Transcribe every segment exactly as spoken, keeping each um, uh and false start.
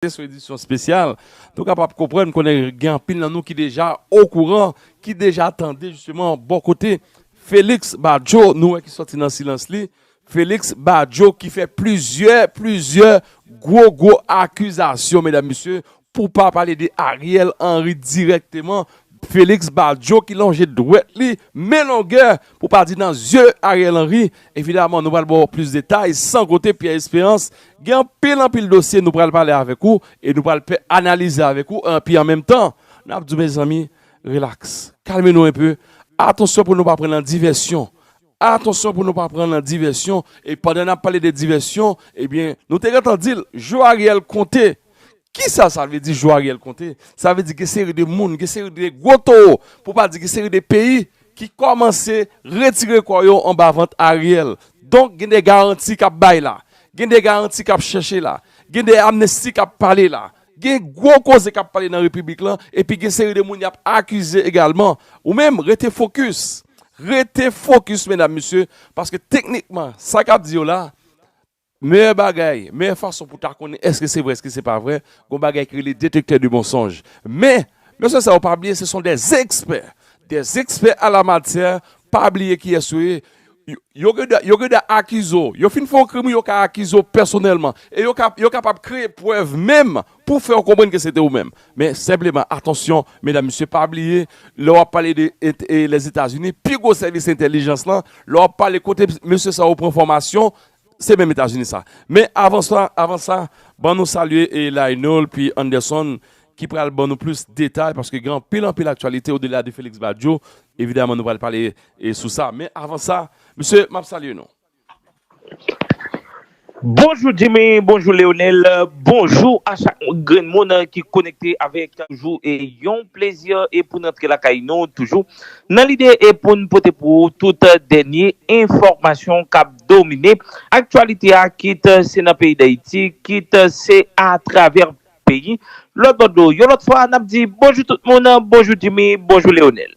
sou edisyon espesyal, nou kapab konprann, konnen gen anpil nan nou ki deja okouran, ki deja tande jisteman bò kote Félix Badio, nou wè ki sòti nan silans li. Félix Badio ki fè plizyè, plizyè gwo, gwo akizasyon, medam, mesye, pou pa pale de Ariel Henry dirèkteman. Félix Badio ki lonje dwèt li, men longè, pou pa di nan zye Ariel Henry. Evidaman, nou pral ba w plis detay, san kote Pierre Espérance. Gen anpil, anpil dosye nou pral pale avèk ou e nou pral fè analize avèk ou. Epi an menm tan, n ap di w, mezanmi, rilaks. Kalme nou enpe. Atansyon pou nou pa pran nan divèsyon. Atansyon pou nou pa pran nan divèsyon. E pandan n ap pale de divèsyon, ebyen, nou te gentan di l, jou Ariel konte. Kisa sa vle di, jou Ariel konte? Sa vle di gen seri de moun, gen seri de gwo towo, pou pa di gen seri de peyi ki kòmanse retire kò yo anba vant Ariel. Donk, gen de garanti k ap bay la, gen de garanti k ap chèche la, gen de amnesti k ap pale la, gen gwo koze k ap pale nan repiblik lan, epi gen seri de moun y ap akize egalman. Ou menm, rete fokis. Rete fokis, medam, mesye, paske teknikman, sa k ap di yo la, meyè bagay, meyè fason pou ta konnen èske se vre, èske se pa vre, gon bagay ki rele detektè de mansonj. Men, mesye sa yo pa bliye, se son des experts. Des experts à la matière, pa bliye kiyès yo ye. Yo, yo gen dwa, yo gen dwa akize w. Yo fin fè yon krim, yo ka akize w pèsonèlman. E yo ka, yo kapab kreye prèv menm pou fè w konprann ke se te ou menm. Men senpleman, atansyon, medam, mesye, pa bliye, lè w ap pale de et- e Lèzetazini, pi gwo sèvis entèlijans lan, lè w ap pale kote mesye sa yo pran fòmasyon, se menm Etazini sa. Men avan sa, avan sa, ban nou salye e Lionel, pi Anderson, ki pral ban nou plis detay, paske gen anpil, anpil aktyalite odela de Félix Badio. Evidaman, nou pral pale e sou sa. Men avan sa, mesye, m ap salye nou. Bonjou Jimmy, bonjou Leonel, bonjou a chak grenn moun ki konekte avèk toujou e yon plezi e pou n antre lakay nou toujou nan lide e pou n pote pou ou tout dènye enfòmasyon k ap domine aktyalite a, kit se nan peyi Dayiti, kit se atravè peyi lòt bò dlo. Yon lòt fwa, n ap di bonjou tout moun, bonjou Jimmy, bonjou Leonel.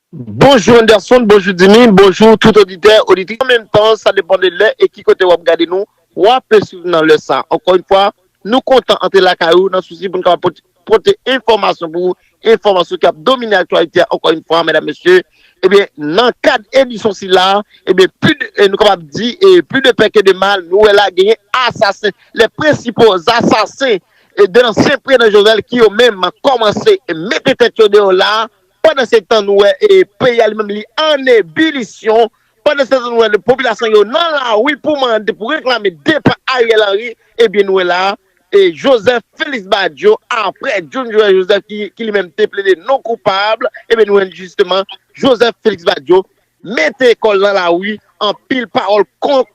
Bonjou Anderson, bonjou Jimmy, bonjou tout oditè, oditris. An menm tan, sa depann de lè e ki kote w ap gade nou, w ap swiv nan lè sa. Ankò yon fwa, nou kontan antre lakay ou nan sousi pou n kapab pote, pote enfòmasyon pou ou, enfòmasyon ki ap domine aktyalite a, ankò yon fwa, medam, mesye. Ebyen, nan kad edisyon sila, ebyen, pi de, e nou kapab di, e pi de pè ke de mal, nou wè la genyen asasen, les principaux assassins e de lansyen prezidan Jovenel ki yo menm kòmanse mete tèt yo deyò la, pandan se tan nou wè e peyi a li menm li an ebilisyon. Pandan se tan nou wè popilasyon yo nan lari pou mande, pou reklame depa Ariel Henry. Ebyen nou wè la e Joseph Félix Badio, apre John Joël Joseph ki, ki li menm te plede non koupab, ebyen nou wè jisteman Joseph Félix Badio mete kò l nan lari, anpil pawòl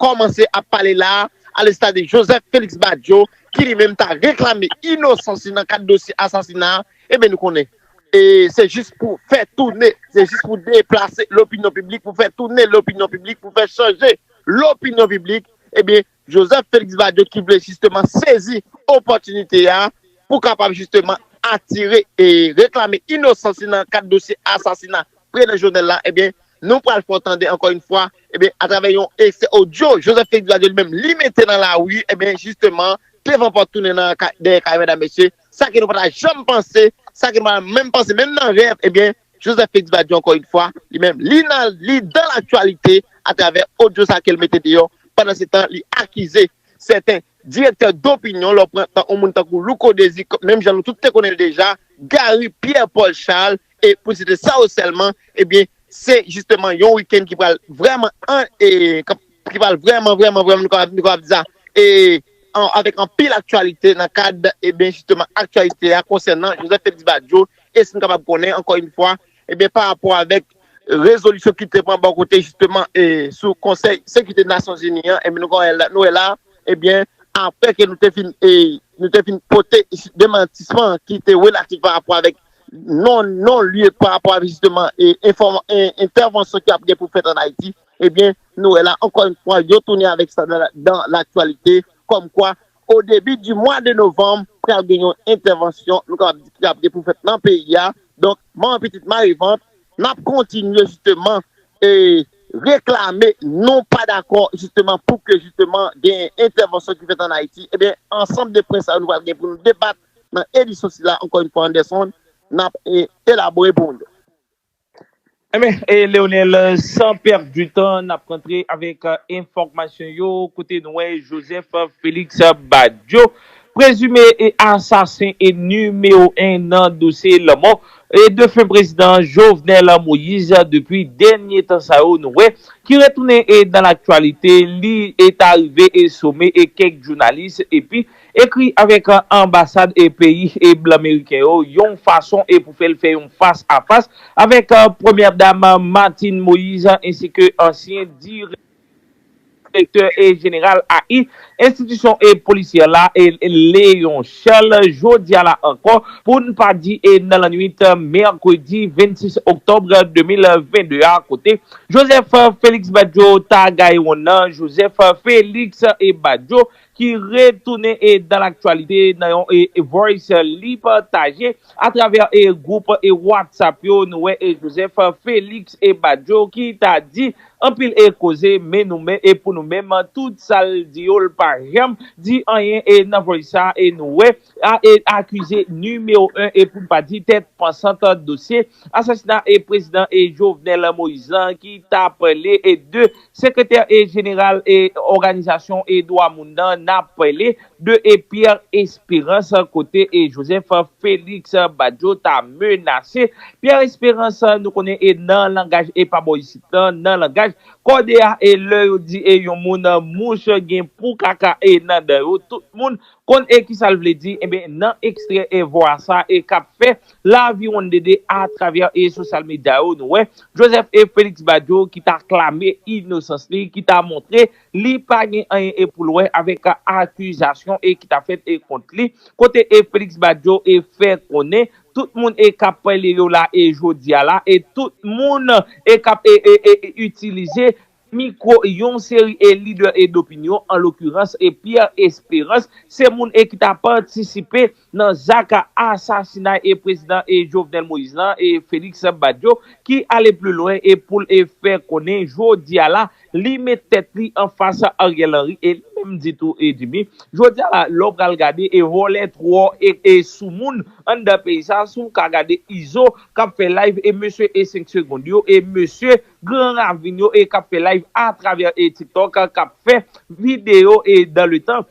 kòmanse ap pale la, alestade Joseph Félix Badio ki li menm ta reklame inosans li nan kad dosye asasina. Ebyen nou konnen e se jis pou fè tounen, se jis pou deplase lopinyon piblik, pou fè tounen lopinyon piblik, pou fè chanje lopinyon piblik. Ebyen Joseph Félix Badio ki vle jisteman sezi opòtinite a pou kapab jisteman atire e reklame inosans li nan kad dosye asasina prezidan Jovenel la. Ebyen nou pral fè w tande ankò yon fwa, ebyen atravè yon ekstrè odyo Joseph Félix Badio li menm li mete nan lari, ebyen jisteman devan pòt tounen nan dèyè kay medam mesye, sa ke nou pa ta janm panse, sa ke nou pa ta menm panse menm nan rèv, ebyen Joseph Félix Badio ankò yon fwa, li menm li nan, li dan laktyalite atravè odyo sa ke l mete deyò. Pandan se tan li akize sèten direktè dopinyon, lè w pran tan yon moun tankou Louko Désir, menm jan nou tout te konnen l deja, Gary Pierre Paul Charles, e pou site sa yo sèlman, ebyen se jisteman yon wikenn ki pral vrèman an e ki pral vrèman vrèman vrèman nou kapab nou kapab di sa e avèk anpil aktyalite nan kad ebyen jisteman aktyalite a konsènan Joseph Félix Badio. E si nou kapab konnen ankò yon fwa ebyen pa rapò avèk rezolisyon ki te pran bò kote jisteman e sou konsèy sekirite Nasyonzini an, ebyen nou wè la, nou wè la ebyen apre ke nou te fin e nou te fin pote demantisman ki te relatif pa rapò avèk non non lye pa rapò avèk jisteman e enfòm e entèvansyon ki ap gen pou fèt an Ayiti. Ebyen nou wè la ankò yon fwa yo tounen avèk sa dan laktyalite kòmkwa o debi di mwa de novanm pral gen yon entèvansyon nou kapab di ki ap gen pou fèt nan peyi a. Donk manman pitit mare vant n ap kontinye jisteman e reklame, nou pa dakò jisteman pou ke jisteman gen entèvansyon ki fèt ann Ayiti, ebyen, ansanm de pwen sa yo nou pral gen pou nou debat nan edisyon sila, ankò yon fwa, Anderson, n ap e, elabore pou nou. Ebyen, e Leonel, san pèdi tan, n ap rantre avèk e, enfòmasyon yo, kote nou wè Joseph Félix Badio, prezime e asasen e nimewo en nan dosye lanmò e defen prezidan Jovenel Moïse depi dènye tan sa yo nou wè, ki retounen e nan laktyalite, li e ta rive e some e kèk jounalis epi ekri avèk e, anbasad e peyi e blan meriken yo yon fason e pou fè l fè yon fas a fas avèk e, premyè dam Martine Moïse ensi ke ansyen direktè e jeneral A I enstitisyon e polisyè la e Léon Charles jodi a la ankò pou n pa di e nan lannwit mèkredi vennsis oktòb de mil vennde a kote Joseph Félix Badio ta gaye wonn nan Joseph Félix e Badio ki retounen e dan laktyalite nan yon e voice li pataje atravè e gwoup e WhatsApp yo nou wè e Joseph Félix e Badio ki ta di anpil e koze men nou men e pou nou menm tout sa l di yo l pa janm di anyen e nan voice sa e nou wè a e akize nimewo en e pou n pa di tèt pansant dosye asasina e prezidan e Jovenel Moïse lan ki ta pale e de sekretè e jeneral e òganizasyon e dwa moun nan n ap pale de e Pierre Espérance kote e Joseph Félix Badio ta menase Pierre Espérance nou konnen e nan langaj e pa bò isit lan nan langaj kòde a e lè yo di e yon moun mouch gen pou kaka e nan dan yo tout moun konn e kisa l vle di ebyen nan ekstrè e vwa sa e k ap fè laviwonndede atravè e sosyal medya yo nou wè Joseph e Félix Badio ki ta klame inosans li ki ta montre li pa gen anyen e pou l wè avèk akizasyon e ki ta fèt e kont li kote e Félix Badio e fè konnen tout moun e k ap pale yo la e jodi a la e tout moun e k ap e, e, e, e itilize mikwo yon seri e lidè e dopinyon an lokirans e Pierre Espérance se moun e ki ta patisipe nan zak asasinay e prezidan e Jovenel Moïse lan e Félix Badio ki ale pli lwen e pou l e fè konnen jodi a la li met tèt li anfas Ariel Henry e li menm di tou e Jimmy jodi a la lè w pral gade e vòlè twò e, e sou moun anndan peyi sa si w ka gade Izo k ap fè live e mesye e senk segond yo e mesye Gran Ravin yo e k ap fè live atravè e TikTok k ap fè videyo e dan le tan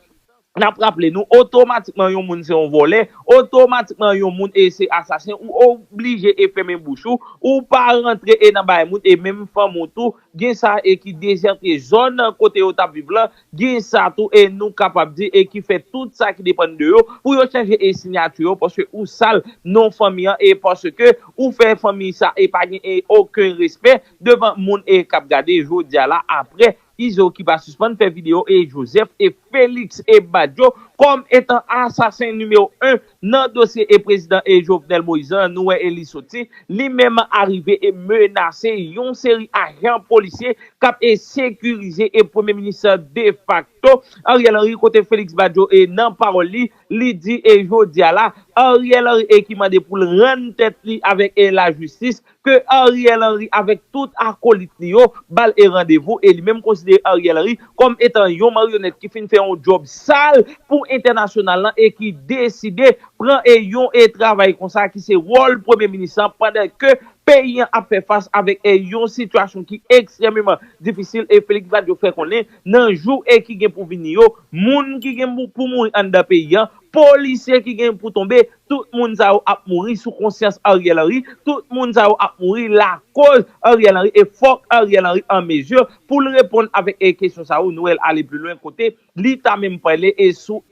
n ap raple nou otomatikman yon moun se yon vòlè otomatikman yon moun e se asasen ou oblije e fèmen bouch ou ou pa rantre e nan bagay moun e menm fanmi w tou gen sa e ki dezète zòn kote yo t ap viv lan gen sa tou e nou kapab di e ki fè tout sa ki depann de yo pou yo chanje e siyati yo paske ou sal non fanmi an e paske ou fè fanmi sa e pa gen e okenn respè devan moun e k ap gade jodi a la apre Izo ki pa sispann fè videyo e Joseph e Félix e Badio kòm etan asasen nimewo en nan dosye e prezidan e Jovenel Moïse an nou wè e li soti li menm arive e menase yon seri ajan polisye k ap e sekirize e premye minis defakto Ariel Henry kote Félix Badio e nan pawòl li li di e jodi a la Ariel Henry e ki mande pou l rann tèt li avèk e lajistis ke Ariel Henry avèk tout akolit li yo ba l e randevou e li menm konsidere Ariel Henry kòm etan yon maryonèt ki fin fè yon djòb sal pou entènasyonal lan e ki deside pran e yon e travay konsa ki se wòl premye minis lan pandan ke peyi an ap fè fas avèk e yon sitiyasyon ki ekstrèmeman difisil e Félix Badio fè konnen nan jou e ki gen pou vini yo moun ki gen pou mouri anndan peyi an polisye ki gen pou tonbe tout moun sa yo ap mouri sou konsyans Ariel Henry, tout moun sa yo ap mouri lakoz Ariel Henry e fòk Ariel Henry an mezi pou l reponn avèk e kesyon sa yo nou wè l ale pli lwen kote li ta menm pale e sou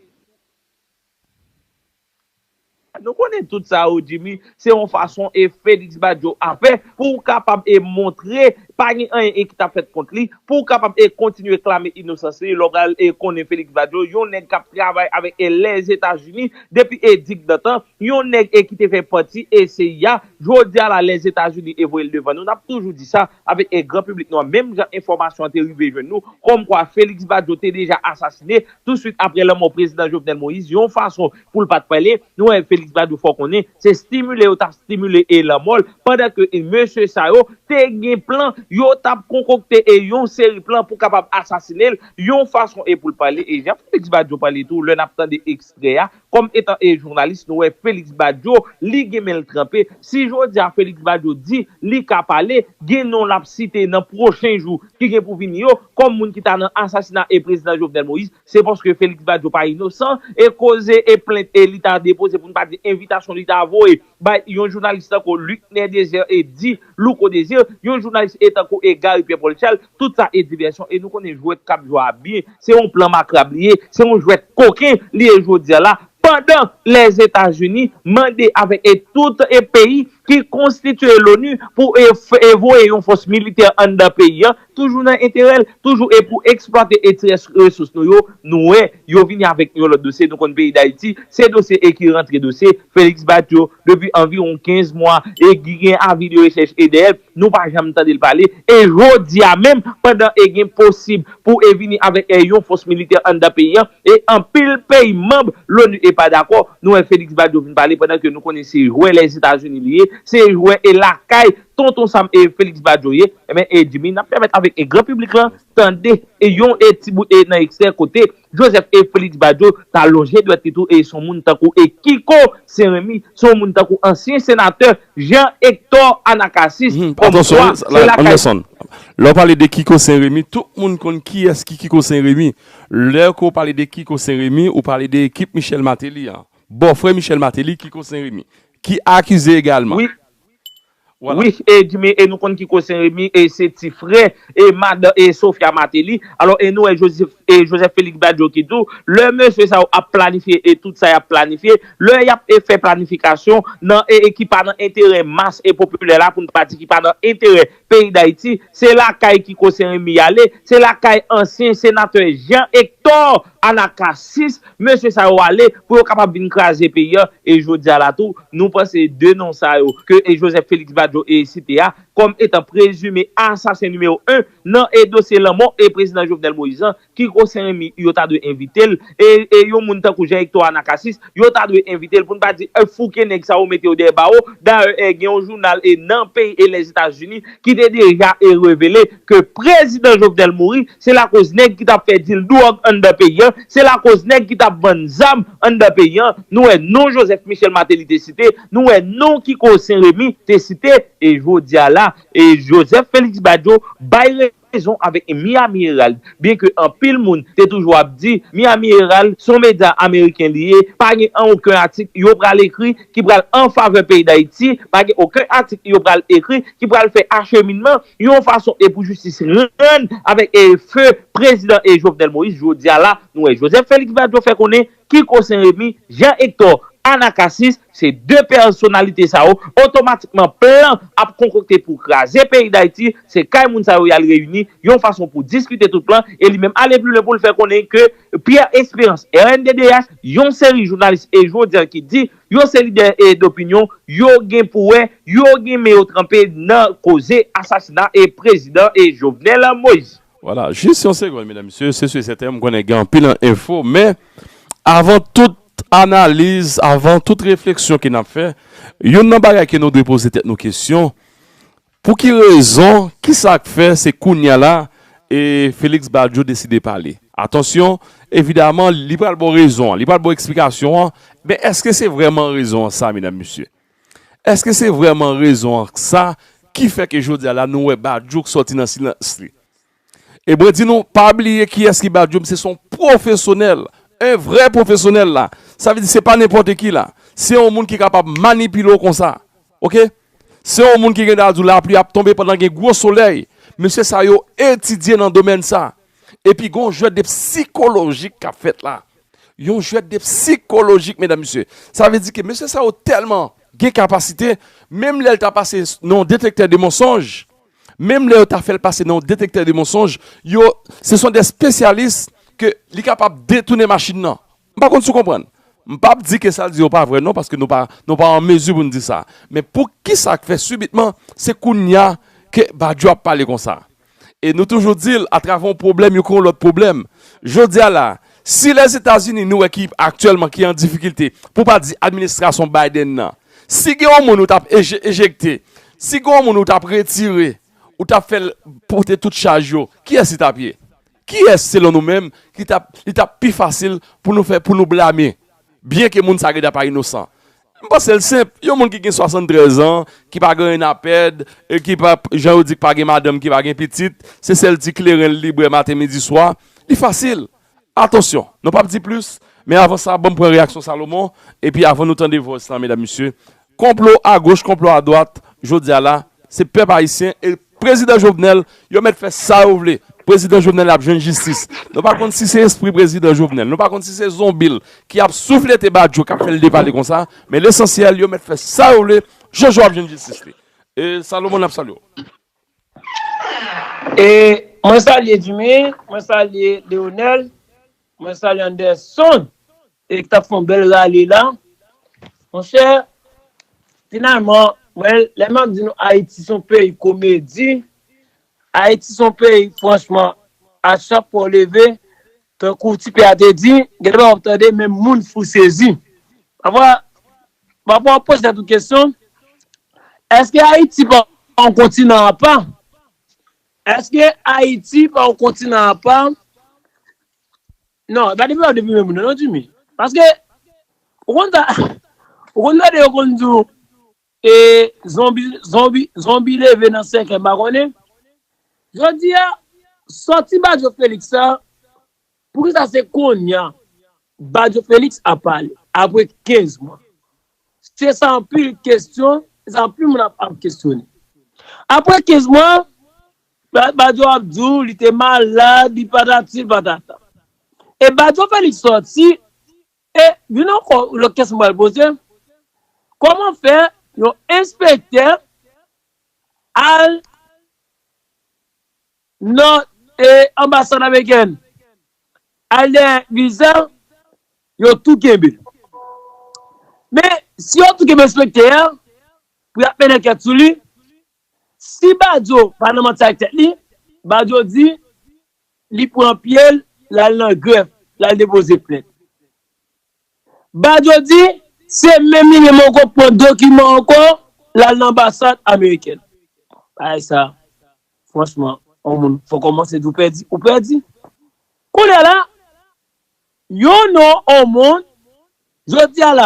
Nou konnen tout sa yo Jimmy se yon fason e Félix Badio ap fè pou w kapab e montre pa gen anyen e ki t ap fèt kont li pou w kapab e kontinye klame inosans li lè w pral e konnen Félix Badio yon nèg k ap travay avèk e Lèzetazini depi e digdantan yon nèg e ki te fè pati e C I A jodi a la Lèzetazini e voye l devan nou n ap toujou di sa avèk e gran piblik nou an menm jan enfòmasyon an te rive jwenn nou kòmkwa Félix Badio te deja asasine touswit apre lanmò prezidan Jovenel Moïse yon fason pou l pa t pale nou wè Félix Badio fè w konnen se stimile yo t ap stimile e lanmò l pandan ke mesye sa yo te gen plan yo t ap konkokte e yon seri plan pou kapab asasinen l, yon fason e pou l pale. E jan Felix Badio pale tou, lè n ap tande ekstrè a, kòm etan e jounalis, nou wè Felix Badio, li gen men l tranpe. Si jodi a Felix Badio di li ka pale, gen non l ap site nan pwochen jou ki gen pou vini yo, kòm moun ki ta nan asasina e prezidan Jovenel Moïse, se paske Felix Badio pa inosan, e koze e plent e li ta depoze, pou n pa di envitasyon li ta voye bay yon jounalis tankou Luckner Désir e di Louko Désir, yon jounalis e tankou e Gary Pierre Paul Charles, tout sa e divèsyon, e nou konnen jwèt k ap jwe a byen, se yon plan makrab li ye, se yon jwèt koken li ye jodi a la, pandan Lèzetazini mande avèk e tout e peyi ki konstitye l'ONU pou e, f- e voye yon fòs militè anndan peyi an, toujou nan enterè l, toujou e pou eksplwate e ti resous nou yo, nou wè, yo vini avèk yon lòt dosye, nou konn peyi Dayiti, se dosye e ki rantre dosye, Felix Badio, depi anviwon kenz mwa, e ki gen avi de rechèch e dèyè l, nou pa janm tande l pale, e jodi a menm, pandan e gen posib pou e vini avèk e yon fòs militè anndan peyi an, e anpil peyi manm l'ONU e pa dakò, nou wè Felix Badio vin pale pandan ke nou konnen se jwè Lèzetazini li ye, se jwè e lakay tonton Sam e Felix Badio ye, ebyen, e Jimmy, n ap pèmèt avèk e gran piblik lan tande e yon e ti bout e nan ekstrè kote Joseph e Felix Badio ta lonje dwèt li tou e se yon moun tankou e Kiko Senremi, se yon moun tankou ansyen senatè Jean Hector Anacasis, kòm kwa se lakay. Lè w pale de Kiko Senremi, tout moun konn kiyès ki Kiko Senremi. Lè ke w pale de Kiko Senremi, ou pale de ekip Michel Martelly an. Bòfrè Michel Martelly, Kiko Senremi, ki akize egalman. Wi, e Jimmy, e nou konn Kiko Senremi, e se ti frè e madan e Sophia Martelly. Alò, e nou wè Joseph, e Joseph Felix Badio ki tou, lè mesye sa yo ap planifye e tout sa y ap planifye, lè y ap e fè planifikasyon nan e, e ki pa nan enterè mas e popilè la, pou n pa di ki pa nan enterè peyi Dayiti, se lakay Kiko Senremi y ale, se lakay ansyen senatè Jean Hector Anacasis, mesye sa yo ale pou yo kapab vin kraze peyi an. E jodi a la tou, nou panse de non sa yo ke e Joseph Felix Badio e site a kòm etan prezime asasen nimewo en nan e dosye lanmò e prezidan Jovenel Moïse an, Kiko Senremi yo ta dwe envite l, e, e yon moun tankou Jean Hector Anacasis, yo ta dwe envite l, pou n pa di e fouke nèg sa yo mete yo dèyè bawo. Dayè, e gen yon jounal e nan peyi e Lèzetazini ki te deja e revele ke prezidan Jovenel mouri, se lakoz nèg ki t ap fè dil dwòg anndan peyi an, se lakoz nèg ki t ap vann zam anndan peyi an. Nou wè non Joseph Michel Martelly te site, nou wè non Kiko Senremi te site, e jodi a la, e Joseph Felix Badio bay rezon avèk Miami Herald, byenke anpil moun te toujou ap di Miami Herald se yon medya ameriken li ye, pa gen okenn atik yo pral ekri ki pral an favè peyi Dayiti, pa gen okenn atik yo pral ekri ki pral fè acheminman yon fason e pou jistis rann avèk e feu prezidan e Jovenel Moïse. Jodi a la, nou wè Joseph Felix Badio fè konnen Kiko Senremi, Jean Hector Anacasis, se de pèsonalite sa yo, otomatikman plan ap konkokte pou kraze peyi Dayiti, se kay moun sa yo y al reyini, yon fason pou diskite tout plan, e li menm ale pli lwen pou l fè konnen ke Pierre Espérance, R N D D H, yon seri jounalis e jodi a ki di yo se lidè e dopinyon, yo gen pou wè, yo gen men yo tranpe nan koze asasina e prezidan e Jovenel Moïse. Vwala, jis yon segonn, medam, mesye, se si e sèten, m konnen gen anpil enfo, men avan tout analiz, avan tout refleksyon ke n ap fè, youn nan bagay ke nou dwe poze tèt nou kesyon, pou ki rezon, ki sa k fè se kounye a la e Felix Badio deside pale? Atansyon, evidaman, li pral ba w rezon an, li pral ba w eksplikasyon an, men èske se vrèman rezon an sa, medam, mesye? Èske se vrèman rezon an sa ki fè ke jodi a la nou wè Badio k sòti nan silans li? E mwen di nou, pa bliye kiyès ki Badio, misye se yon pwofesyonèl, en vrè pwofesyonèl la. Sa vle di se pa nenpòt ki la. Se yon moun ki kapab manipile w konsa. Oke? Se yon moun ki gen dwa di w lapli ap tonbe pandan gen gwo solèy. Mesye sa yo etidye nan domèn sa. Epi gen yon jwèt de psikolojik k ap fèt la. Yon jwèt de psikolojik, medam, mesye. Sa vle di ke mesye sa yo tèlman gen kapasite, menm lè l ta pase nan yon detektè de mansonj, menm lè yo ta fè l pase nan yon detektè de mansonj, yo, se son de espesyalis ke li kapab detounen machin nan. M pa konn si w konprann. M p ap di ke sa l di yo pa vrè non, paske nou pa, nou pa an mezi pou n di sa. Men pou ki sa k fè sibitman, se kounye a ke Badio ap pale konsa? E nou toujou di l, atravè yon pwoblèm, yo kreye yon lòt pwoblèm. Jodi a la, si Lèzetazini nou wè ki aktyèlman ki an difikilte, pou pa di administrasyon Biden nan, si gen yon moun ou t ap eje- ejekte, si gen yon moun ou t ap retire, ou t ap fè l pote tout chaj yo, kiyès li t ap ye? Kiyès, selon nou menm, ki t ap, li t ap pi fasil pou nou fè, pou nou blame? Byen ke moun sa gen dwa pa inosan. M panse l senp. Yon moun ki gen swasanntrèz an, ki pa gen anyen a pèd, e ki pa, jan yo di, ki pa gen madanm, ki pa gen pitit, se sèl ti kleren l li bwè maten, midi, swa, li fasil. Atansyon, nou p ap di plis, men avan sa, ban m pran reyaksyon Salomon, epi avan nou tande vòs la, medam, mesye, konplo agoch, konplo adwat, jodi a la, se pèp ayisyen e prezidan Jovenel, yo mèt fè sa yo vle. Prezidan Jovenel ap jwenn jistis. Nou pa konn si se espri prezidan Jovenel, nou pa konn si se zonbi l ki ap souflete Badio k ap fè l depale konsa, men lesansyèl, yo mèt fè sa yo vle, Jojo ap jwenn jistis li. E Salomon, n ap salye w. E mwen salye Jimmy, mwen salye Leonel, mwen salye Anderson, e ki t ap fè yon bèl rale la. Monchè, finalman, mwen, lè m ap di nou Ayiti se yon peyi komedi, Ayiti se yon peyi, franchman, a chak fwa w leve, tankou ti pè a te di, gen de bagay w ap tande, menm moun fou sezi. Pafwa, pafwa w ap poze tèt ou kesyon, èske Ayiti pa yon kontinan apa? Èske Ayiti pa yon kontinan apa? Non, e pa depi w ap deprime moun nan, non, Jimmy. Paske, ou konn sa, ou konn tande yo konn di w, e, zonbi, zonbi, zonbi leve nan sèkèy, m pa konnen. Jodi a, sòti Badio Felix sa, poukisa se kounye a Badio Felix ap pale, apre kenz mwa? Se sa anpil kesyon, se sa anpil moun ap, ap kesyone. Apre kenz mwa, Ba- Badio ap di w li te malad, li patati, li patata. E Badio Felix sòti, e youn ankò, lòt kesyon m pral poze, kòman fè yon enspektè al nan e, anbasad amerikèn, al dèyè viza, yo tou kenbe l. Men, si yo tou kenbe enspektè a, pou y ap mennen ankèt sou li, si Badio pa nan manti ak tèt li, Badio di li pran pye l, l al nan grèf, l al depoze plent. Badio di se menm li menm ankò pran dokiman ankò, l al nan anbasad amerikèn. Bagay sa, franchman, yon moun fò kòmanse di w pèdi, ou pèdi. Kounye a la, yon non, yon moun, jodi a la,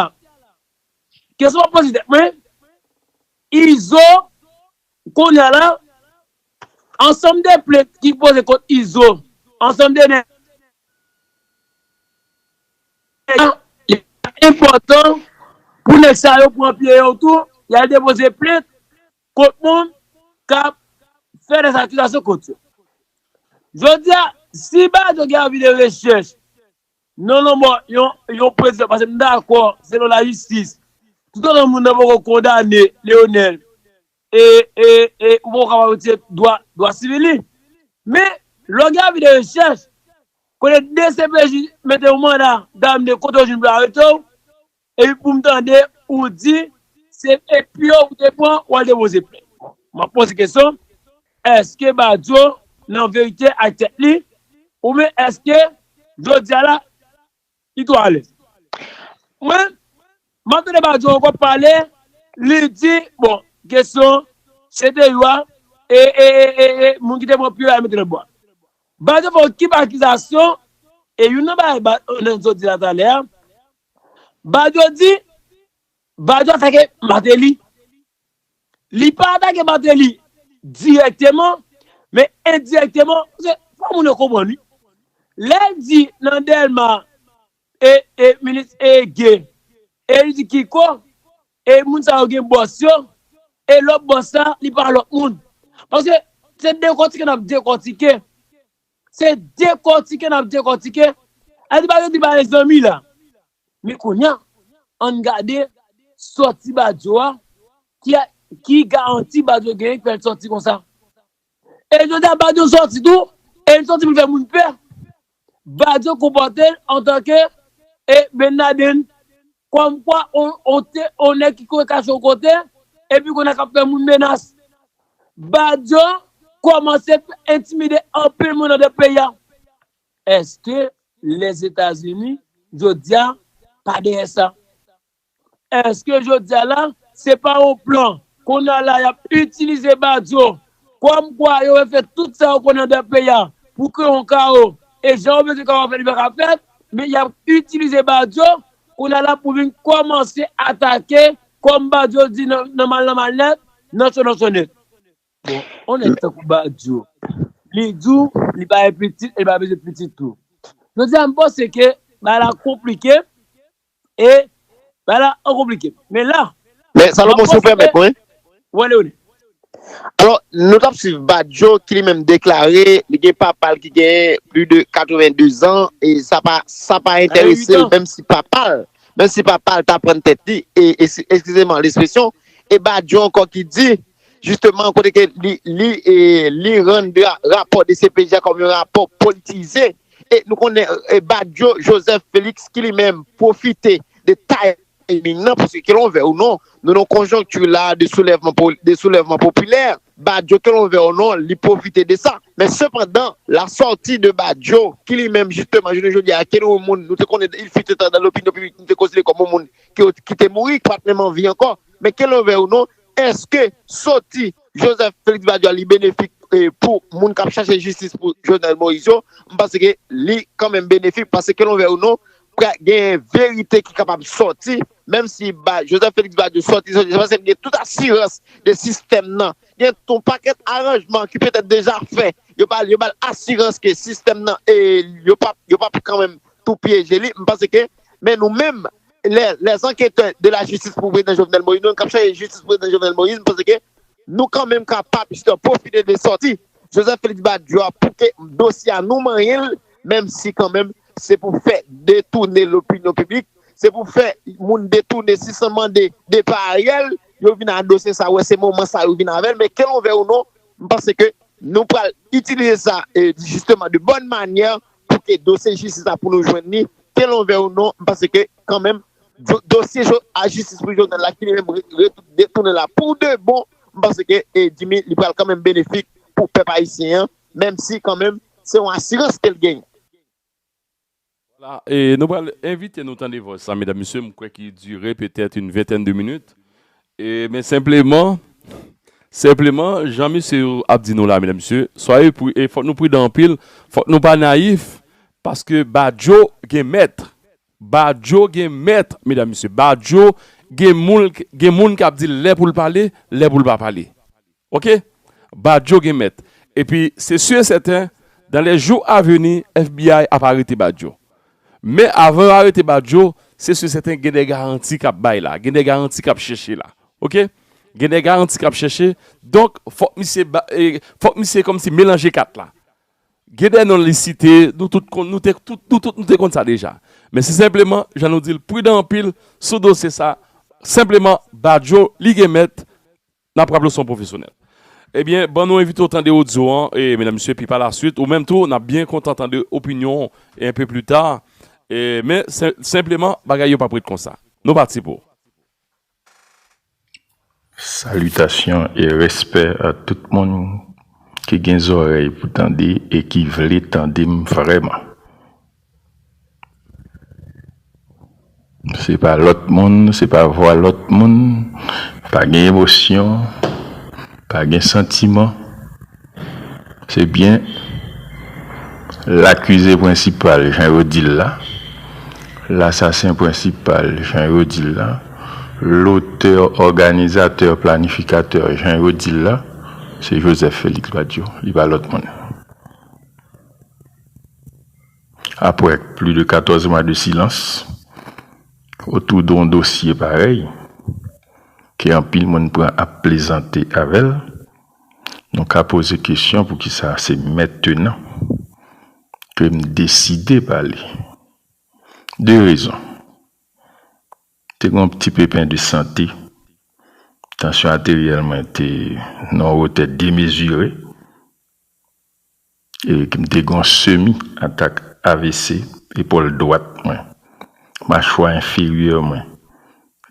kesyon m ap poze tèt mwen, Izo, kounye a la, ansanm de plent ki poze kont Izo, ansanm de nèg li enpòtan pou nèg sa yo pran pye yo tou, y al depoze plent kont moun k ap fè dèzakizasyon kont yo. Jodi a, si Badio gen avi de rechèch, non, non, bon, yon, yon prezidan, paske m dakò, selon lajistis, toutotan moun nan poko kondane Leonel, e, e, e, ou poko kapab retire dwa, dwa sivil li. Men, lè w gen avi de rechèch, kote D C P J mete yon manda damne kote w jwenn pou arete w, epi pou m tande ou di se epi yo ou te pran, w al depoze plent. M ap poze kesyon, èske Badio nan verite ak tèt li, oubyen èske jodi a la, li twò alèz? Mwen, m ap tande Badio ankò pale, li di, bon, kesyon, se te yo a, e, e, e, e, e, moun ki te pran pye a mete nan bwa. Badio fè yon kip akizasyon, e youn nan bagay ba- nan zòt di la talè a, Badio di, Badio atake Martelly. Li pa atake Martelly dirèkteman, men endirèkteman, paske fò moun yo konprann wi. Lè l di nan Dèlma, e, e, minis e Gay, e li di Kiko, e moun sa yo gen bòs yo, e lòt bòs la, li pa lòt moun. Paske se dekòtike n ap dekòtike. Se dekòtike n ap dekòtike. Ayiti pa gen ti pa gen zanmi la. Men kounye a, ann gade sòti Badio a, ki, ki garanti Badio genyen k fè l sòti konsa. E jodi a Badio sòti tou, e l sòti pou l fè moun pè. Badio konpòte l antanke e Ben Laden, kòmkwa on, on, te, on nèg ki kouri kache yon kote, epi kounye a k ap fè moun menas. Badio kòmanse entimide anpil moun anndan peyi a. Èske Lèzetazini, jodi a, pa dèyè sa? Èske jodi a la, se pa yon plan? Kounye a la, y ap itilize Badio Kòmkwa yo refè tout sa yo konnen anndan peyi a pou kreye yon kawo. E jan yo bezwen kawo a fèt, li pa ka fèt, men y ap itilize Badio kounye a la pou vin kòmanse atake, kòm Badio di nan, nan mal nan mal nèt, nan cho nan cho nèt. Bon, yon nèg tankou Badio, li di w li pa gen pitit, e li pa bezwen pitit tou. Jodi a, m panse ke bagay la konplike, e bagay la an konplike. Men la, Men Salomon, si w pèmèt mwen, wale, wale. Alò, nou t ap swiv Badio ki li menm deklare li gen papa l ki gen plis de katreven de zan e sa pa sa pa enterese l, menm si papa l menm si papa l ta pran tèt li e, e eskize m lespresyon, e Badio ankò ki di jisteman kote ke li li e, li rann rapò de C P J a kòm yon rapò politize. E nou konnen e, Badio Joseph Félix ki li menm pwofite de tay timing nan, paske ke l vle ou non, nou nan konjonkti la de soulèvman de soulèvman popilè. Badio ke l vle ou non, li pwofite de sa. Men sepandan, la sortie de Badio, ki li menm jisteman jounen jodi a, ke l yon moun nou te konnen il fut un temps dans l'opinion publique, nou te konsidere kòm yon moun ki, ki te mouri, ki pa t menm an vi ankò, men ke l vle ou non, èske soti Joseph Félix Badio a li benefik e, pou moun k ap chache jistis pou Jovenel Moïse yo? M panse ke li kanmenm benefik, paske ke l vle ou non, pral gen verite ki kapab sòti, menm si Joseph Félix Badio sòti, sòti, se paske l gen tout asirans de sistèm nan, gen yon pakèt aranjman ki petèt deja fè, yo ba l asirans ke sistèm nan e yo p ap yo p ap kanmenm tou pyeje li. M panse ke, men nou menm, les enquêteurs de la justice pou prezidan Jovenel Moïse, nou k ap chache jistis pou prezidan Jovenel Moïse, m panse ke nou kanmenm kapab jistèman pwofite de sòti Joseph Félix Badio a pou ke dosye a nou manyen l, menm si kanmenm se pou fè detounen lopinyon piblik, se pou fè moun detounen si san mande depa Ariel, yo vin a dosye sa, wè se moman sa yo vin avè l, men ke l vle ou non, m panse ke nou pral itilize sa e, jisteman de bòn manyè pou ke dosye jistis la pou nou jwenn li, ke l vle ou non, m panse ke kanmenm dosye a jistis pou Jovenel la ki li menm detounen la pou de bon, m panse ke e, Jimmy li pral kanmenm benefik pou pèp ayisyen an, menm si kanmenm se yon asirans ke l genyen. Vwala, e nou pral envite nou tande vòs sa, medam, mesye, m kwè ki dire petèt yon ventèn de minit. E, men senpleman, senpleman, jan mesye yo ap di nou la, medam, mesye, swaye pri, e fòk nou pridan anpil, fòk nou pa nayif, paske Badio gen mèt. Badio gen mèt, medam, mesye. Badio gen moun, gen moun k ap di l lè pou l pale, lè pou l pa pale. Oke? Badio gen mèt. Epi, se si e sèten, dans les jours à venir, F B I ap arete Badio. Men avan yo arete Badio, se si e sèten gen de garanti k ap bay la, gen de garanti k ap chèche la. Oke? Gen de garanti k ap chèche. Donk, fòk misye, ba- e, fòk misye kòmsi melanje kat la. Gen de non li site, nou tout konn, nou te, tout, nou tout nou te konn sa deja. Men se senpleman, jan nou di l, pridan anpil sou dosye sa, senpleman, Badio, li gen mèt, n ap raple w se yon pwofesyonèl. Ebyen, ban nou envite w tande odyo an, e, medam, mesye, epi pa laswit, ou menm tou, n ap byen kontan tande opinyon w, e, un peu plus tard. E, men, sen- senpleman, bagay yo p ap ret konsa. Nou pati pou. Salitasyon e respè a tout moun ki gen zòrèy pou tande e ki vle tande m vrèman. Se pa lòt moun, se pa vwa lòt moun, pa gen emosyon, pa gen santiman. Se byen lakize prensipal, jan yo di l la, lasasen prensipal, jan yo di l la, lotè, òganizatè, planifikatè, jan yo di l la, se Joseph Félix Badio, li pa lòt moun. Après plus de quatorze mois de silence autour d'un dossier pareil, ke anpil moun pran ap plezante avè l, nou ka poze kesyon poukisa se mentenan ke m deside pale. De rezon. Te gen yon ti pepen de sante, tansyon ateryèl mwen te nan yon wotè demezire, e m te gen yon semi atak A V C, epòl dwat mwen, machwa enferyè mwen,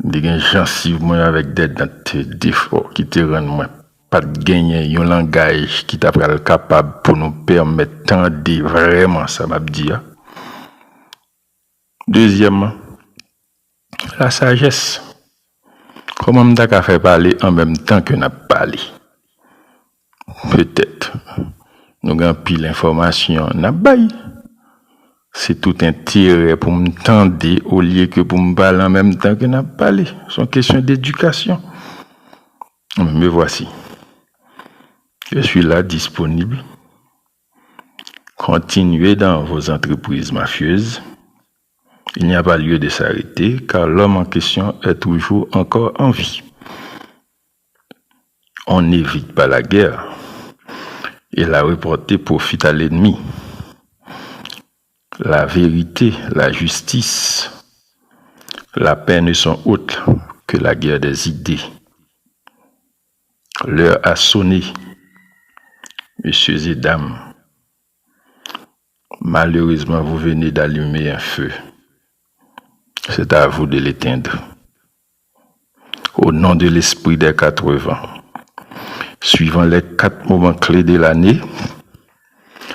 m te gen jansiv mwen avèk de dan te defò ki te rann mwen pa t genyen yon langaj ki ta pral kapab pou nou pèmèt tande vrèman sa m ap di a. Dezyèmman, lasajès. Kòman m ta ka fè pale an menm tan ke n ap pale? Petèt. Nou gen anpil enfòmasyon n ap bay. Se tout enterè pou m tande olye ke pou m pale an menm tan ke n ap pale. Se yon kesyon dedikasyon. Me voici. Je suis là, disponible. Continuez dans vos entreprises mafieuses. Il n'y a pas lieu de s'arrêter, car l'homme en question est toujours encore en vie. On n'évite pas la guerre, et la reporter profite à l'ennemi. La vérité, la justice, la paix ne sont autres que la guerre des idées. L'heure a sonné, messieurs et dames. Malheureusement, vous venez d'allumer un feu. C'est à vous de l'éteindre. Au nom de l'esprit des quatre vents, suivant les quatre moments clés de l'année,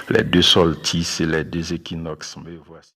les deux solstices et les deux équinoxes, me voici.